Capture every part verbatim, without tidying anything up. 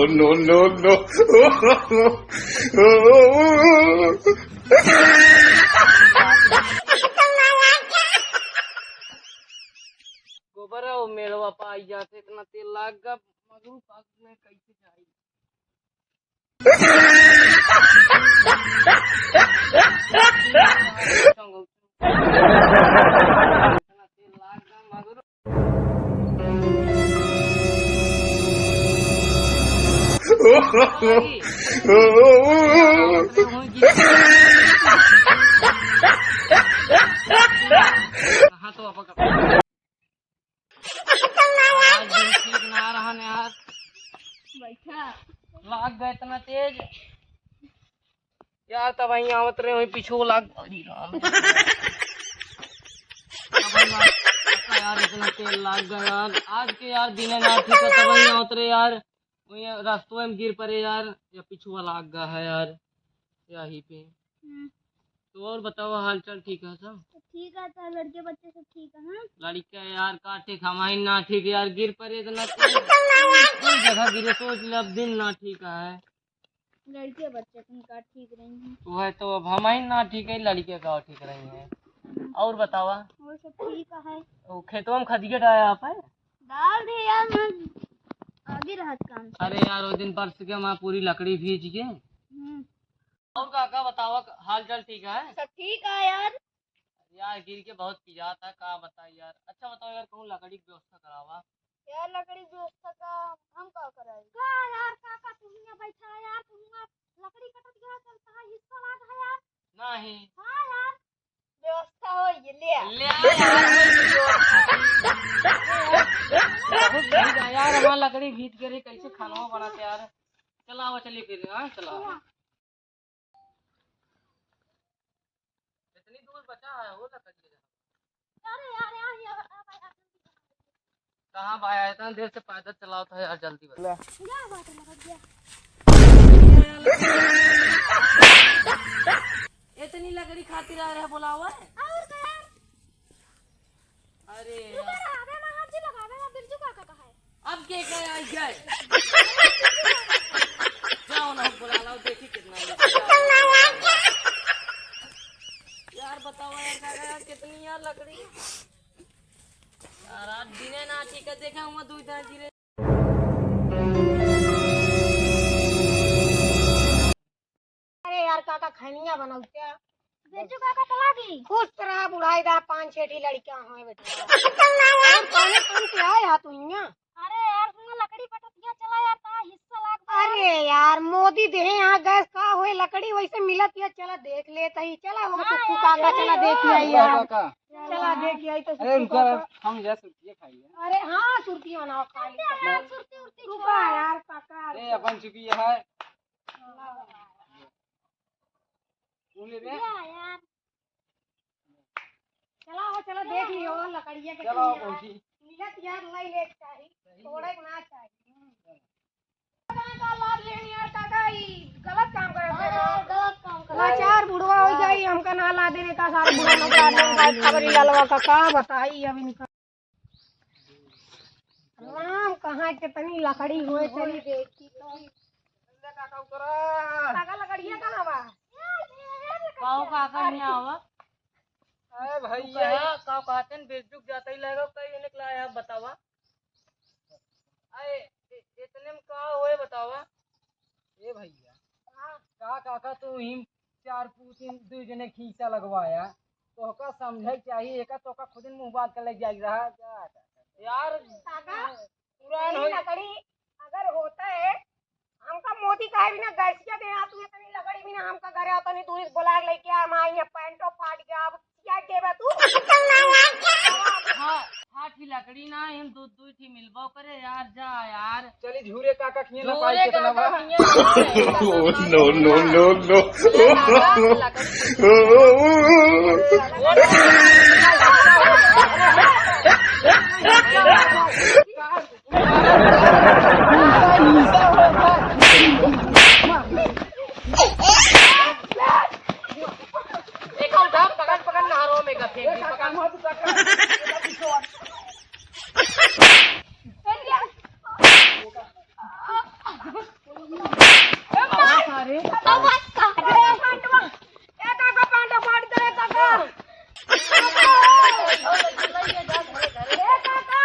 No, no, no। गोबर और मेड़वा पाई जाते, इतना तेल लाग गा, मगरू पाक में कैसे जाई? इतना तेल लाग गा, मगरू। हाँ, तो अब आज दिन ठीक ना रहन यार। बैठा। लाग गए इतना तेज। यार, तब वहीं आवत रहे, वहीं पीछे लाग, अरे राम। तब वहीं आवत, यार, इतना तेल लाग गया यार। आज के यार, दिने ना ठीक है, तब वहीं आवत रहे यार। वहीं रस्तों में गिर पड़े यार, या पीछे लाग गया है यार, यहीं पे। हम्म। तो और बताओ, हाल चाल ठीक है सब? तो ठीक है, तो लड़के बच्चे सब ठीक है, हाँ? लड़का यार, का ठीक, हम ही ना ठीक यार, गिर पड़े इतना तेज। कोई जगह गिरे, सोच ले, अब दिन ना ठीक है। लड़के बच्चे तुम का ठीक रही हैं। वह तो अब हम ही ना ठीक है, लड़के का ठीक रही है। और बतावा? और सब ठीक है। वो खेतवा में खदिया डाला आप है? डाल दे यार, मैं आगे रहत काम। अरे यार, वो दिन बरस के हमार पूरी लकड़ी भीज गई। हम्म। और का, का बतावा, हाल चाल ठीक है? सब ठीक है यार। यार, गिर के बहुत पिरात है, का बताई यार। अच्छा बताओ यार, कहूँ लकड़ी की व्यवस्था करावा। यार, लकड़ी की व्यवस्था का हम का कराई? का यार, काका, तू हियाँ बैठा है यार, तू हियाँ लकड़ी कटत गया चलता है, हिस्सा लाग है यार। नहीं। हाँ यार, व्यवस्था हो ये, ले आ। ले आ यार, बहुत भीड़ है यार, हमार लकड़ी भीज के रे, कैसे खानवा बनाते यार। चला आवा, चलिए फिर, हाँ, चला आवा। कितनी दूर बचा है, हो सकता है। अरे यार, यार, यार, यार, यार। कहाँ भाई, इतना देर से पैदल चलाओ था यार, जल्दी बता। ले। क्या बात है, लगा दिया। इतनी लकड़ी खातिर आ रहा बोलावा है? और क्या यार? अरे रुको यार। ना, अबे महाराज जी लगावे ना, बिरजू काका का है। अब के का आई जाए? जाओ ना, बुला लाओ, देखी कितना लकड़ी। यार बताओ यार, काका यार, कितनी यार लकड़ी। यार आज दिने ना ठीक है, देखा हुआ दो इधर गिरे। अरे यार, काका खैनिया बनौते। बेचू काका तला दी। खुश रहा बुढ़ाई दा, पाँच छह ठी लड़कियां होए बेटा। और कौने काम से आए हा तू हियां? अरे यार, सुन लकड़ी पटतिया चला यार, ता हिस्सा लाग बा। अरे यार, मोदी देहे यहाँ गैस का होए लकड़ी वैसे मिलत या, चला देख लेत ही। चला हो हाँ सुक्खू यार, काका, चला चला देख आई यार। काका। चला देख आई तो अरे सुक्खू उनका काका। हम जा सुर्तिया खाई है। अरे हाँ, सुर्तिया बनाओ खा ली। यार, सुर्ती उर्ती रुका छोड़ा। यार काका। अरे अपन चुकी है। बोले रे। या यार। चला हो, चला देख लियो लकड़िया के चलो कहीं यार। पहुंची। मिलत यार नहीं ले चाही, सही है। तोड़े के ना चाही। कहाँ का लाद लेनी यार काका, ई गलत काम करत हाँ है। यार, गलत काम करत है। लाचार बुढ़वा हो जाई, हमका ना लादे नहीं का सारा बुढ़वा लोग लादे नहीं का खबरी ललवा का का बताई अब इनका। राम, कहाँ कितनी लकड़ी हुए, चली देखी तो। ले काका उतरा। काका, लकड़िया कहाँ बा? काओ काका, हियाँ आवा। अरे तू भैया। कहा, काओ कहते हैं, बेजुक जाता ही लगो, कई इन्हें लाया, बतावा। अरे, इ-, इतने में का होए, बतावा। ए भैया, हाँ। का काका तू हिम चार पूत इन दुई जने खींचा लगवाया, तोहका समझे के चाहिए, एका तोहका खुद ही मुंह बांध के ले जाई रहा। जा, जा, जा। यार, काका, पुरान ये होई। लकड़ी अगर होता है, हमका मोदी कहे बिना गैसिया दे, आ तू इतनी लकड़ी बिना हमका घरे आता नहीं, दूरी से बोला के लेके आ, हमारे यहाँ पैंटो फाट गया, अब क्या देबा तू? हाँ, हाँ, ठी लकड़ी ना, हम दो, दो ठी मिलबो करे यार, जा यार। चली झूरे काका खिए ना पाई झूरे कितना काका बा। खिए ना पाई। Oh, no, no, no, no। देखा उठा, पकड़, पकड़, नहरों में गफे, पकड़। अरे पांडवा, ए काका, पांडवा फाड़ दे, ए काका। ए काका।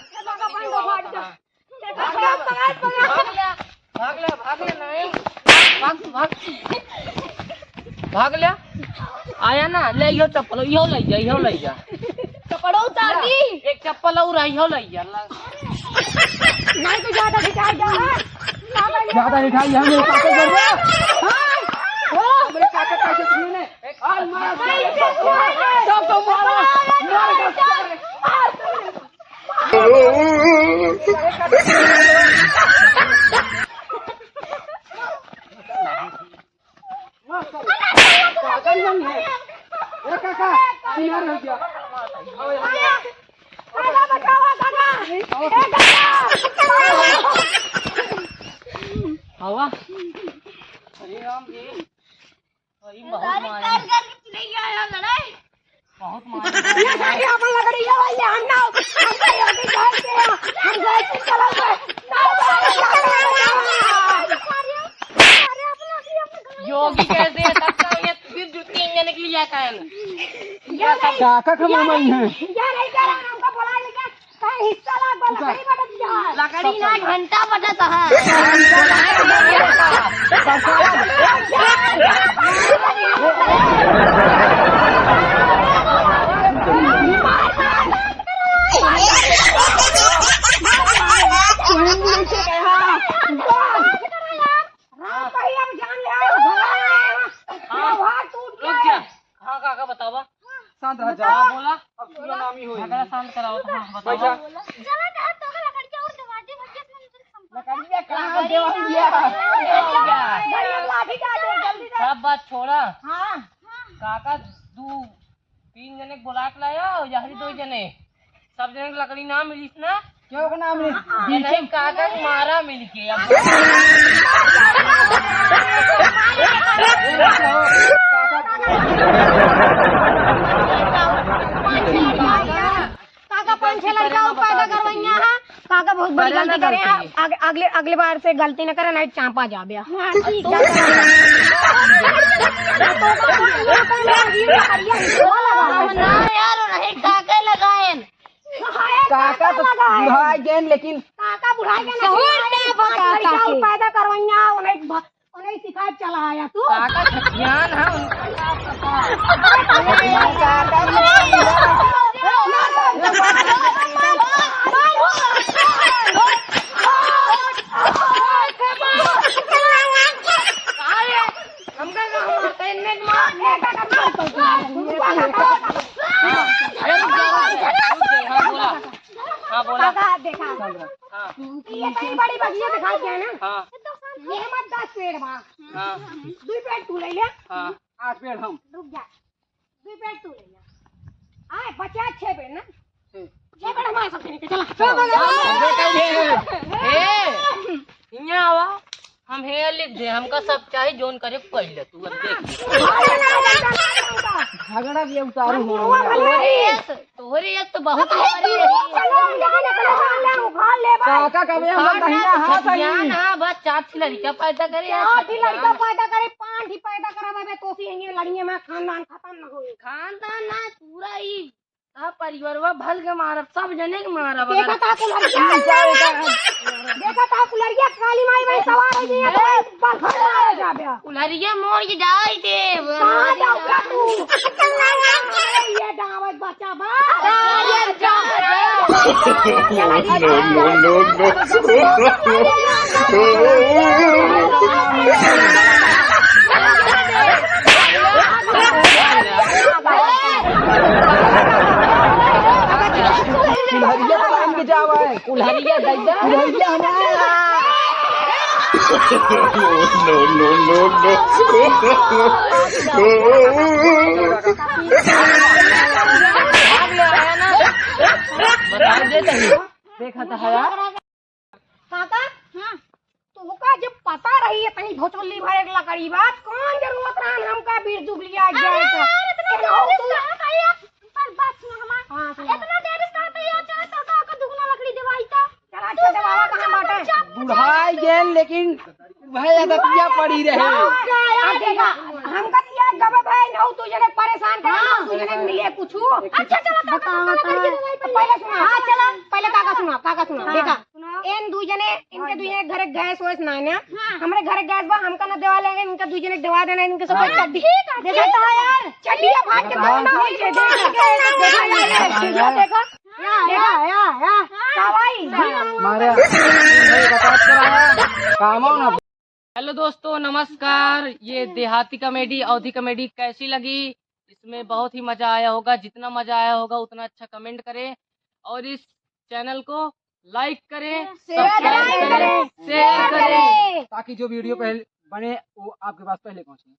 ए काका, पांडवा फाड़ दे। ए काका, पकड़, पकड़। भाग ले, भाग ले, भाग ले, नहीं। भाग, भाग। भाग ले। आया ना, ले, इहो चप्पल, इहो ले जा, इहो ले जा। कपड़ो उतार दी। एक चप्पल और है, इहो ले जा। नहीं तो ज्यादा ढिठाई जा। ज्यादा ढिठाई हम लोग काटे कर रहे हैं। हाँ। ओ, मेरे काका कैसे छीने? आज मारा। सबको मारा। मार। पागल नहीं है। ए काका, किनारे हो जा। आओ यहाँ। काका, बचाओ, काका। ए, काका। हवा। अरे राम जी। अरे बहुत मार। बहुत मार। ये सारी अपन लकड़ी है, ये हम ना, हम तो योगी कहते हैं, हम घर से चला गए। योगी कैसे है? सबका ये फिर जो तीन जने के लिए आता है ना। ये सब काका का मामा ही है। ये नहीं कह रहा, हमको बुला लेके कहीं हिस्सा ला, बोल, लकड़ी बटत जा। लकड़ी ना, घंटा बटत है। राम भाई, अब जान ले, भगवान आए हैं। हाँ। हाथ टूट रुक गया। जा। हाँ, काका, बतावा। शांत रह जा। हाँ, बोला। अब सुनो नामी होई। झगड़ा शांत कराओ, हाँ, बतावा। बैठा। चला ना, तो लकड़िया और दरवाजे भैया से हम संपर्क लकड़िया कहाँ लकड़ी देवा कहाँ दिया? देवा दिया? भैया, लाठी डाल दे, जल्दी से। सब बात छोड़ा। हाँ। काका, दू, तीन जने के बोला के लाया, और यही दो जने। सब जने के लकड़ी ना मिलिस ना? क्यों के ना मिलिस? ये नहीं, काका के मारा मिल के। अब काका पाँच छह लड़का और पैदा करवैया है। काका बहुत बड़ी गलती करे हैं। अग-, अगले, अगले बार से गलती न करे, नहीं चांपा जाबे। हाँ, ठीक है। ना यार, नहीं काका लगाएन। काका तो बुढ़ा गए, लेकिन काका बुढ़ा गए, सहूर लेकिन ना बता पाँच लड़का काके। और पैदा करवैया, उन्हें भ-, उन्हें सिखाए चला आया तू। काका ज्ञान है उनका। हमका का मारता है, इनमें मार। हाँ, अरे रुक जा, रुक जा, रुक जा, हाँ, बोला। हाँ, बोला। काका, देखा। हाँ। ये तो बड़ी बगिया दिखा गया ना। हाँ। ये मत दस पेड़ बा। हाँ। दुई पेड़ तू ले ले। हाँ। आठ पेड़ हम। रुक जा। दुई पेड़ तू ले ले। आए, बचा छह पेड़ ना। छह। छह पेड़ हमारे साथ लेके चला। चलो, चलो, चलो। ए, हियाँ आवा। हम हेयर लिख दे, हमका सब चाही, जोन करे पहले तू अब देख। झगड़ा भी उतारू हो। तोहरे यस, तोहरे यस तो बहुत मारी है। काका का बे हम दहिना हाथ है। ना, बस चार ठी लड़का पैदा करे, चार ठी लड़का पैदा करे, पाँच ठी पैदा करा बे, तो सी यही लड़िए में खानदान खत्म न होई। खानदान ना, पूरा ही हाँ, परिवारवा भल के मारब, सब जने के मारब। देखा अगर था कुलरिया, देखा था कुलरिया, काली माई में सवार हो गई है, तो भाई बल भर मारे जाबे। कुलरिया मोड़ के जाई देब। कहाँ जाऊँगा तू? ये गाँव में बचा बा। ये जा। No, no, no, no। कुल्हरिया तो लाइन के जावा है। कुल्हरिया दैदा। कुल्हरिया हमारा। No, no, no, no। बता दे तनी। देखा तो है यार। काका, हाँ। तोहका जब पता रही इतनी भोचल्ली भरे के लकड़ी बात, कौन जरूरत रहन हमका बीर जुगलिया अरे, जाए के? अरे, इतना देर से कहा था यार, पर बात सुन हमार। हाँ, सुन। इतना देर से कहा था यार, चल, चल, चल, दुगना लकड़ी देवाई था। चला, तू अच्छा, देवावा कहाँ बाटे? चुपचाप बुढ़ाई गेन, लेकिन भाई, अदतिया पड़ी रहे। अब देखा, हमका दिया गबे भाई, नौ तू जने परेशान करे, नौ तू जने मिले कुछ। अच्छा, चलो, बताओ, बताओ। पहले सुना। हाँ, चलो। पहले काका सुना, काका सुना। हाँ, देखा, सुनाओ। इन दू जने, इनके दू जने घरे गैस वैस ना है ना। हाँ। हमरे घरे गैस बा, हमका ना देवा लेंगे, इनका दू जने देवा देना, इनके सब हाँ, चड्डी। ठीक है, देखा ठीक है। यार, चड्डिया फाड़ के हाँ। दौड़ना होई छे, देखा, देखा, देखा, देखा। या, या, या, या। का भाई? मारे, ये बकवास कराया, कामो ना। हेलो दोस्तों, नमस्कार। ये देहाती कॉमेडी, अवधी कॉमेडी कैसी लगी? इसमें बहुत ही मजा आया होगा। जितना मजा आया होगा उतना अच्छा कमेंट करें और इस चैनल को लाइक करें, शेयर सब्सक्राइब करें, करें, शेयर करें, ताकि जो वीडियो पहले बने वो आपके पास पहले पहुंचे।